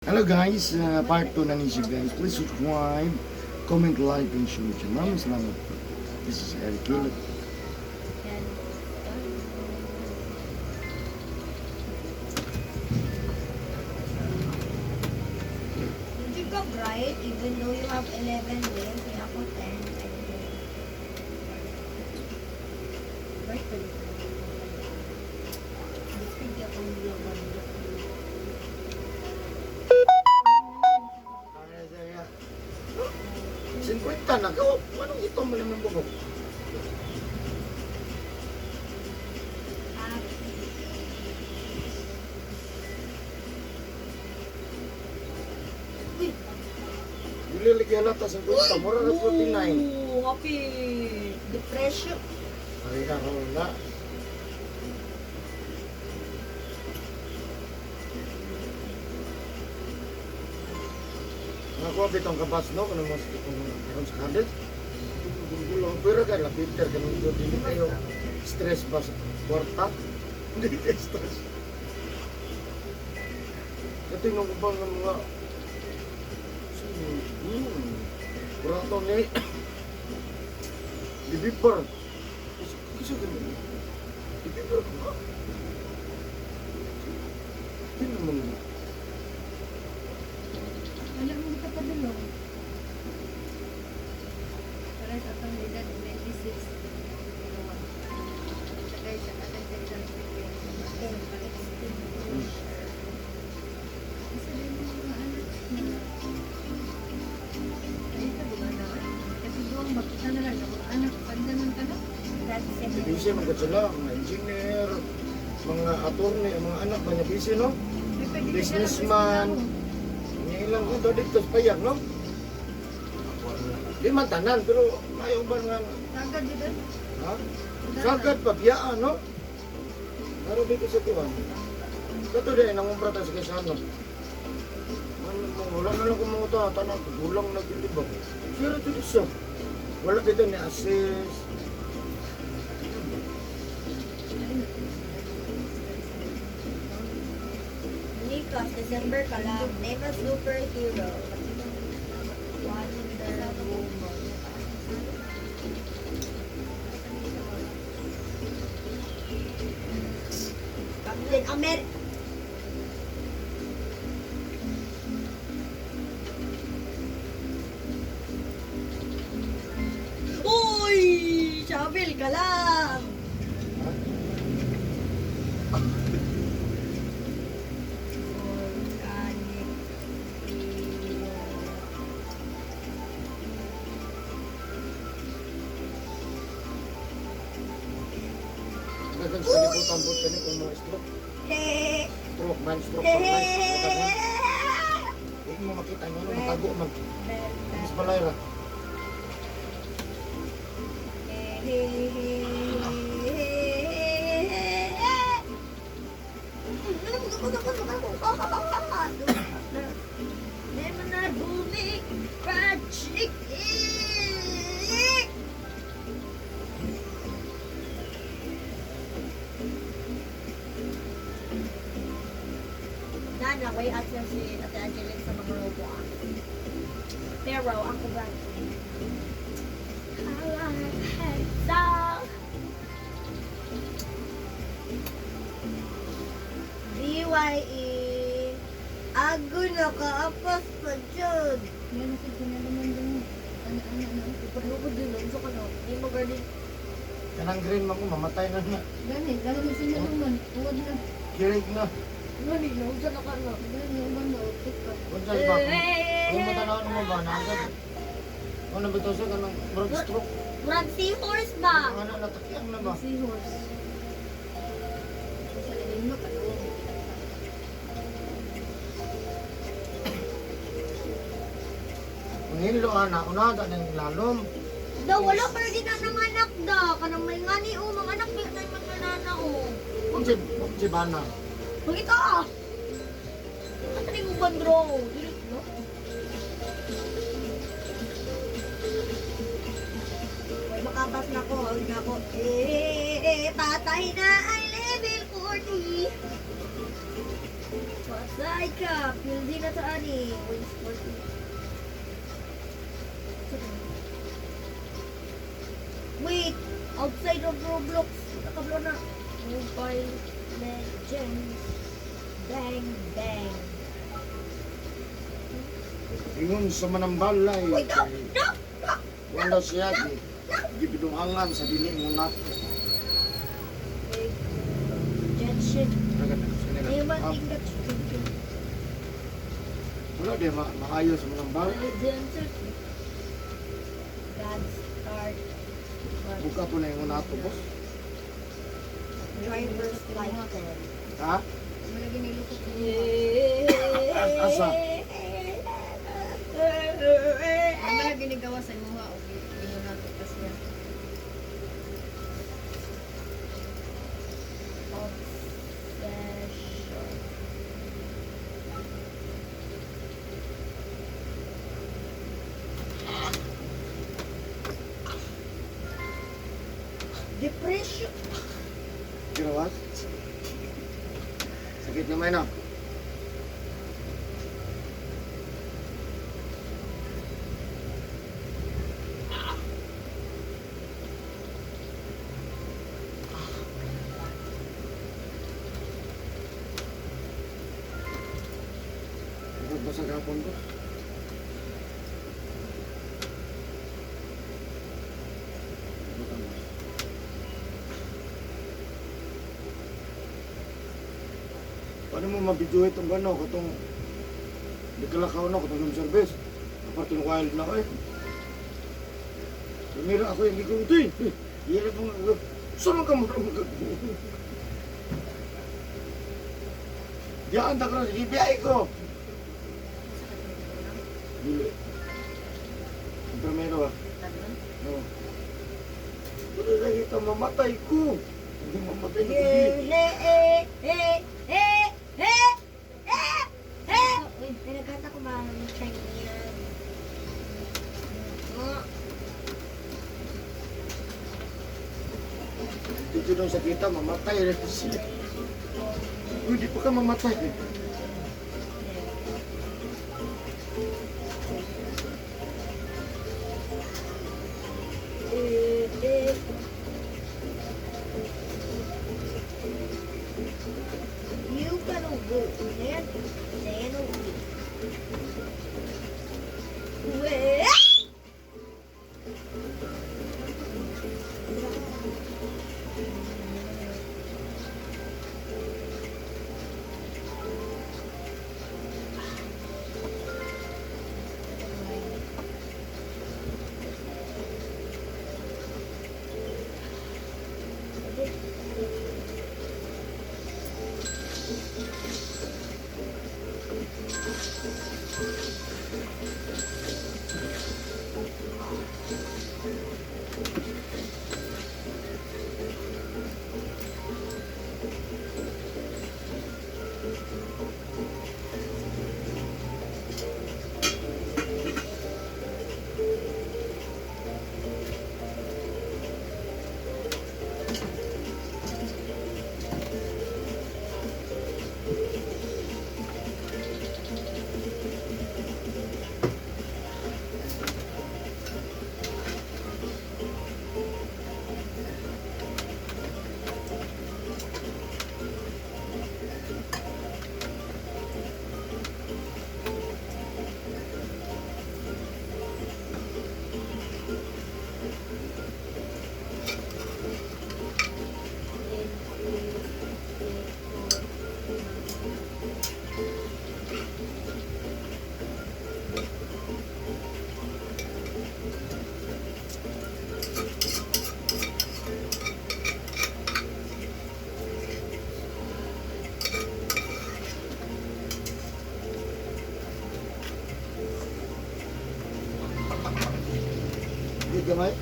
Hello guys, part 2 na ni siya, guys. Please subscribe, comment, like, and share. Maraming salamat po. This is Eric Gillett. Yan. Did you go bright even though you have 11 wins? Kaya ako 10. I don't know. Bright pa rin. Speed ako ng laban. 50 na ka. Anong ito mo naman buhok? Ah, Uy! Dili lagi halata 50. Mura na 49. Ooh, happy! Depression. Ay, ka na. Nakuha bitong kabas no, kung mas kung karon sa college. Gulo, pero kay lapiter kanang jud dili kayo stress ba sa kwarta? Hindi kayo stress. Ito yung ubang ng mga Burato ni Bibipar. Kasi ganun. Bibipar ka ba? Hindi naman. Wala mo kita pa dulong. Para sa atong edad, 96. Sakay sa atong edad, 96. Isa din yung mga anak na ay, ito, di ba na? Kasi doon, makita na lang ang mga anak, pandanon ka na. That's Si busy man gud sila, mga engineer, mga attorney, ang mga anak ba niya busy no? Ay, pwede ka na lang, Businessman. Nga ilang ko dito sa payag no? Di man tanan pero may uban nga Sagad yun eh. ha? Sagad pabiyaan no? Pero dito sa tuwan. Kato din nangumpra ta sa Quezano. Ano mo, wala na lang kumuta, tanan gulang na gid ba. Sira to siya. Wala dito ni assist. Nikos, December ka lang. Name a superhero. Wonder Woman. Captain America. Uy! Shovel ka lang! Organic. Dagan sa kalibutan po kani kung mga stroke, Hey! stroke man, stroke man. Man. Hindi mo makita nyo, ano, matago man. Mas balay ra. Fried chicken. Nana, way at na si Ate Angeline sa mga robo ah. Pero ako ba? BYE. Ago na kaapas pa dyan. Yan kasi sinalaman doon. Ano, ano, ano. Ipaglubod din lang. So, ano, hindi mo garden. Kanang green man ko, mamatay na na. Gani, gani na sinalaman. Huwag na. Kirig na. Gani, nausa na ka na. Gani, uban na. Upit pa. Kung sa iba, kung matanaw mo ba, naagad. Ano ba ito siya, kanang murag stroke. Murag seahorse ba? Ano, natakiang na ba? Seahorse. Sa lalim no, kaluwang. Ang hilo, ana, una, ng lalom. Daw, wala pa rin na ng anak da. Kanang may ngani o, mga anak may na mga nana o. Kung si Bana. Magita ah! Asa na yung uban bro? Dili, no? Uy, makapas na ko. Huwag na ko. Eh, eh, patay na ay level 40. Patay ka! Pildi na ta ani. Wins 40. Wait! Outside of Roblox. Nakablo na. Mobile Legends. Bang Bang. Ingon sa manambalay. Wait, no! No! No! Wala siya di. Gibidunghangan sa dili mo nato. Wait. Genshin. Ayun Ah, man, think that's drinking. wala di maayo sa manambalay. Legends. God start. Buka to na ingon nato, boss. Driver's license. Ha? Wala ginilukot ko. Asa? Wala ginigawa sa imuha o ingon nato kasi. Obsession. Depression. Ginawas? Sakit naman na. Bakit ba sa gapon ko? Paano mo mabidyo itong gano'n? Katong di kalakaw na, katong room service. Apart yung wild na ko eh. Tumira ako yung ikaw ito eh. Iya ko nga. Saan ka mo Diyan ta ko sa GBI ko. Dili. Primero ah. No. Pero lagi ito, mamatay ko. Hindi mamatay na ko. Eh, eh, eh, eh, eh, eh, eh. Uy, may nagkata ko ba ng Chinese? Oh, Dito daw sa kita, mamatay rin siya. Uy, di pa ka mamatay. Eh, eh. You gonna go then, then we. Wait. Di gamay.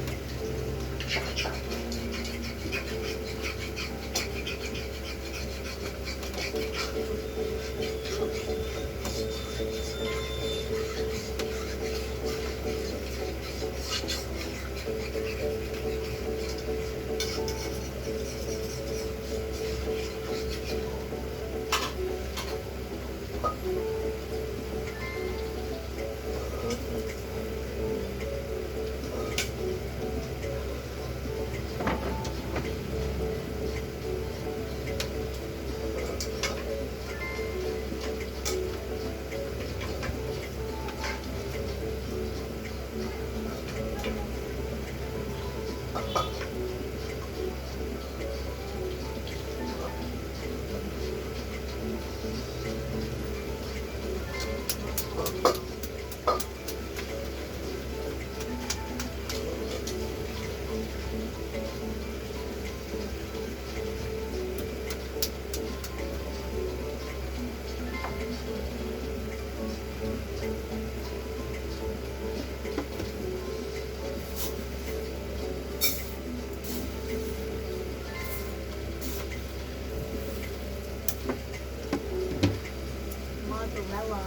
Mozzarella.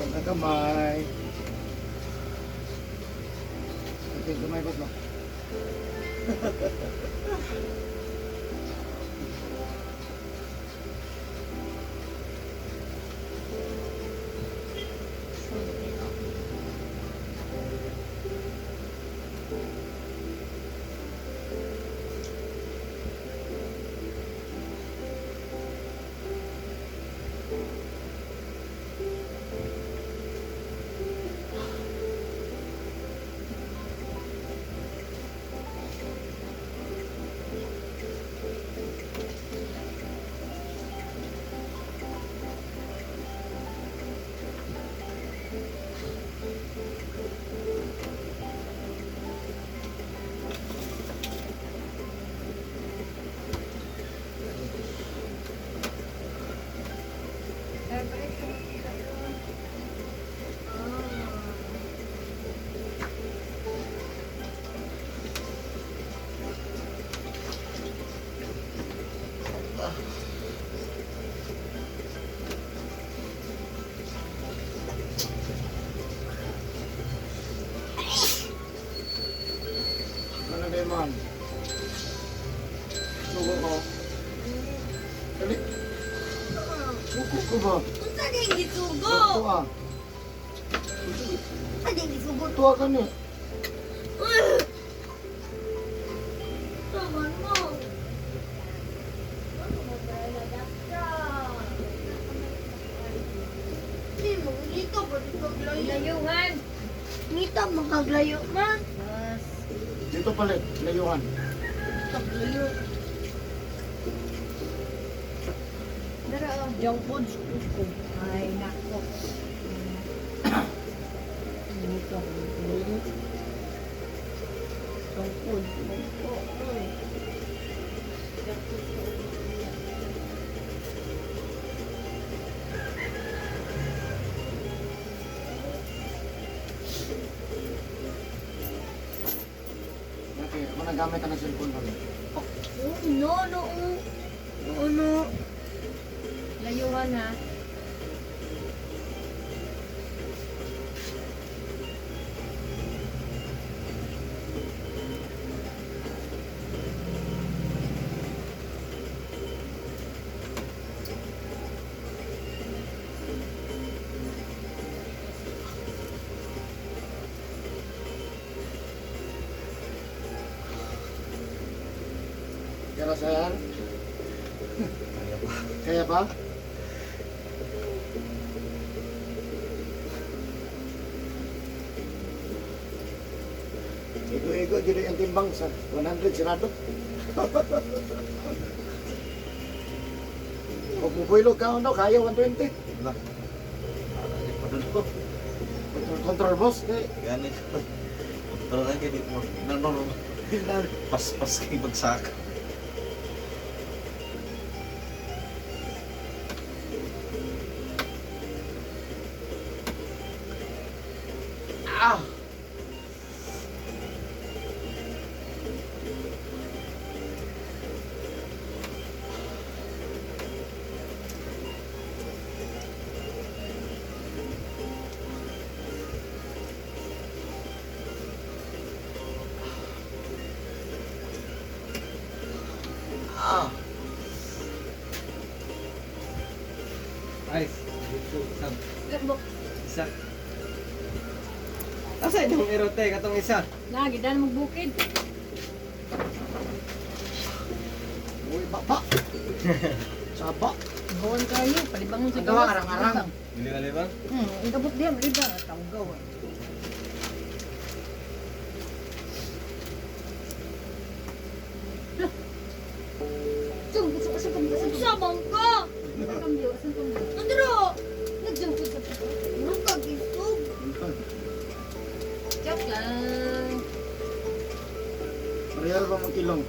Ang kamay. Okay, kamay ba't mo? Ano na man? Suko ko. Dali. Suko ko ba? Unsa din gisugo? Suko ah. Unsa din gisugo? Tuwa ka ni. Taman mo. Hindi mo, dito ba dito kaglayo? Layuhan. Nito mo kaglayo man. Yes. Dito palit, layuhan. Kaglayo. Dara oh. Junk food ko. Ay, nako. Nito kaglayo. Junk food. Oy. Okay, ako nagamit ang cellphone pa. Oh, no, no. No, no. Layuhan ha. Kaya sir? Kaya pa. Kaya pa? Ego-ego, dito yung timbang sa 100 sirado. Kung mubuilog ka, ano, kaya 120. Wala. Para pa dun ko. Control, control boss, kay. Ganit. Pero na kayo dito mo. No. Paspas kay bagsak. Ah! Ah! Ice. Dito, isa. Isa. Asa inyong erote? Katong isa. Lagi, dahil magbukid. Uy, baba! Saba! Gawan kayo, palibangon sa Ang gawa, arang-arang. Dili ba? Ang gabot diyan, libang. Tawag gawa. Sabang ka! Andro! Ano ka gisog? Joke lang. Real ba mong kilong?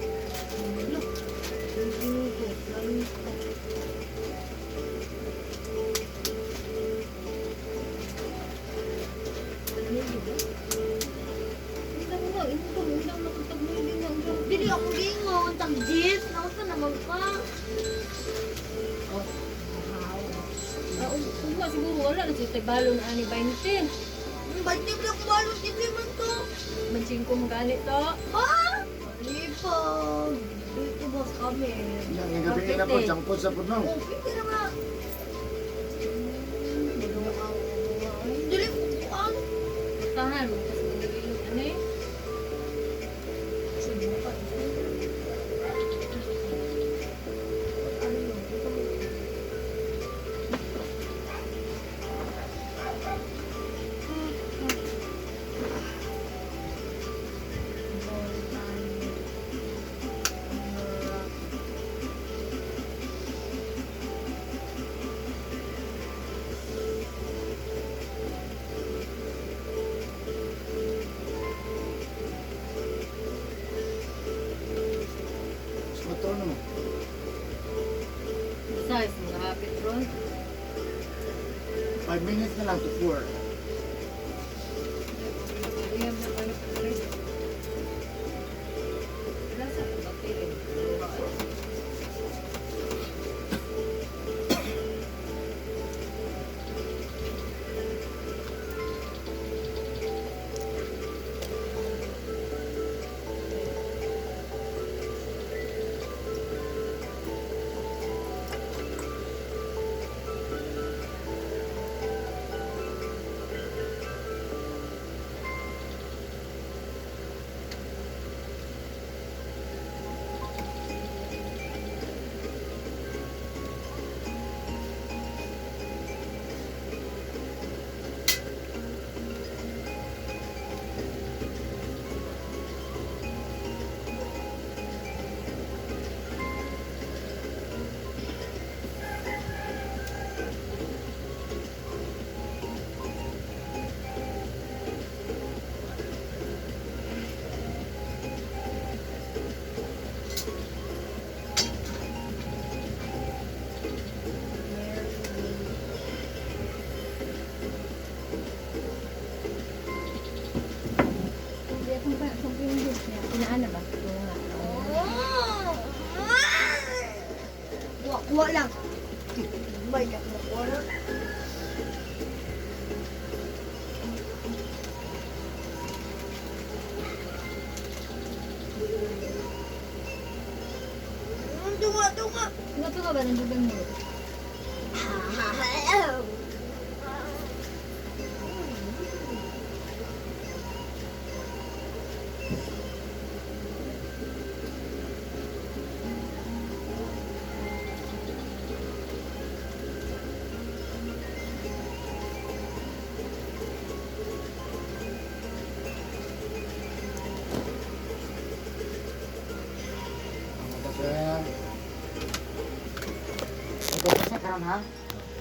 Dili ako gingon, tag jeans, nausa naman ka. Ugma siguro wala na siya balon ani 20. Ba't di ba balon di man to? Mansingko mo gani to. Ha? Lipag. Dito boss kami. Yan, ang gabi na po, jangkod sa punong. Oh, pwede na nga. Dili ko kuan. Tahan mo kasi nagilong ani. Mas motor naman. Size mo nakapit ron. 5 minutes na lang to 4. Uyab na kayo pa rin. Wala sa bakit. Hindi akong pa, akong pinindot niya. Pinaan na ba? Oo nga. Kuha, kuha lang. May kuha lang. Tunga, tunga. Nga pa ka ba? Nandugan mo. Ikaw pa sa karon ha?